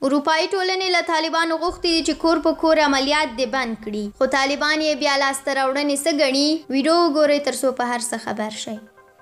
اروپايي ټولنې له طالبانو غوښتي دي چې کور په کور عملیات دې بند کړي، خو طالبان یې بیا لاسته راوړنې څه ګڼي؟ ویډیو وګورئ تر څو په هر څه خبر شئ.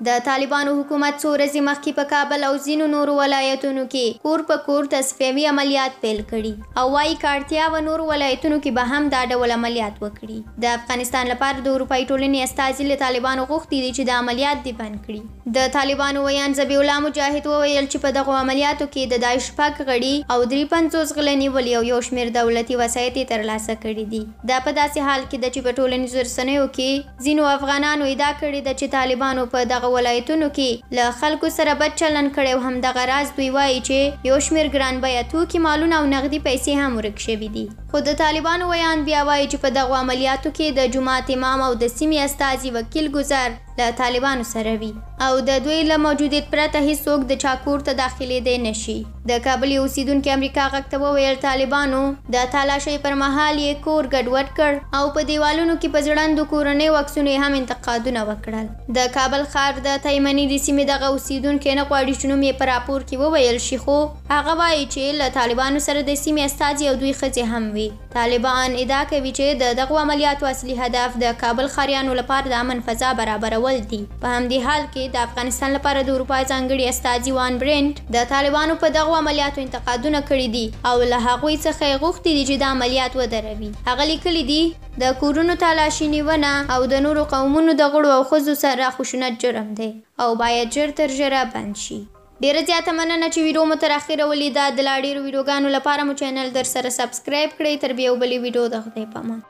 د طالبانو حکومت څو ورځې مخکې په کابل او ځینو نورو ولایتونو کې کور په کور تصفیوي عملیات پیل کړي او وايي که اړتیا وه نورو ولایتونو کې به هم دا ډول عملیات وکړي. د افغانستان لپاره د اروپايي ټولنې استازي له طالبانو غوښتي دي چې دا عملیات دې بند کړي. د طالبانو ویاند ذبیح الله مجاهد وویل چې په دغو عملیاتو کې د داعش شپږ غړي او 53 غله نیولي او یو شمېر دولتي وسایط یې ترلاسه کړي دي. دا په داسې حال کې ده چې په ټولنیزو رسنیو کې ځینو افغانانو ادعا کړې ده چې طالبانو په دغو ولایتونو کې له خلکو سره بد چلن کړی او همدغه راز دوی وايي چې یو شمېر ګران بیه توکي، مالونه او نغدي پیسې هم ورک شوي دي. خو د طالبانو ویاند بیا وايي چې په دغو عملیاتو کې د جومات امام او د سیمې استازي وکیل ګذر له طالبانو سره وي او د دوی له موجودیت پرته هیڅوک د چا کور ته داخلېدی نه شي. د کابل یو اوسېدونکي امریکا غږ ته وویل، طالبانو د تالاشۍ پر مهال یې کور ګډوډ کړ او په دیوالونو کې په ځړندو کورنیو عکسونو یې هم انتقادونه وکړل. د کابل ښار د تیمني د سیمې دغه اوسېدونکی نه غواړي چې نوم یې په راپور کې وویل شي، خو هغه وايي چې له طالبانو سره د سیمې استازي او دوی ښځې هم وي. طالبان ادعا کوي چې د دغو عملیاتو اصلي هدف د کابل ښاریانو لپاره د امن فضا برابرول دي. په همدې حال کې د افغانستان لپاره د اروپا ځانګړي استازي وان برینټ د طالبانو په دغو عملیاتو انتقادونه کړي دي او له هغوی څخه یې غوښتي دي چې دا عملیات ودروي. هغه لیکلي دي، د کورونو تالاشي نیونه او د نورو قومونو د غړو او ښځو سره خشونت جرم دی او باید ژر تر ژره بند شي. ډیره زیاته مننه چې ویډیو مو تر اخره ولیده. د لا ډیرو ویډیوګانو لپاره مو چینل در سره سبسکرایب کړئ. تر بیا بلې ویډیو د خدای په امان.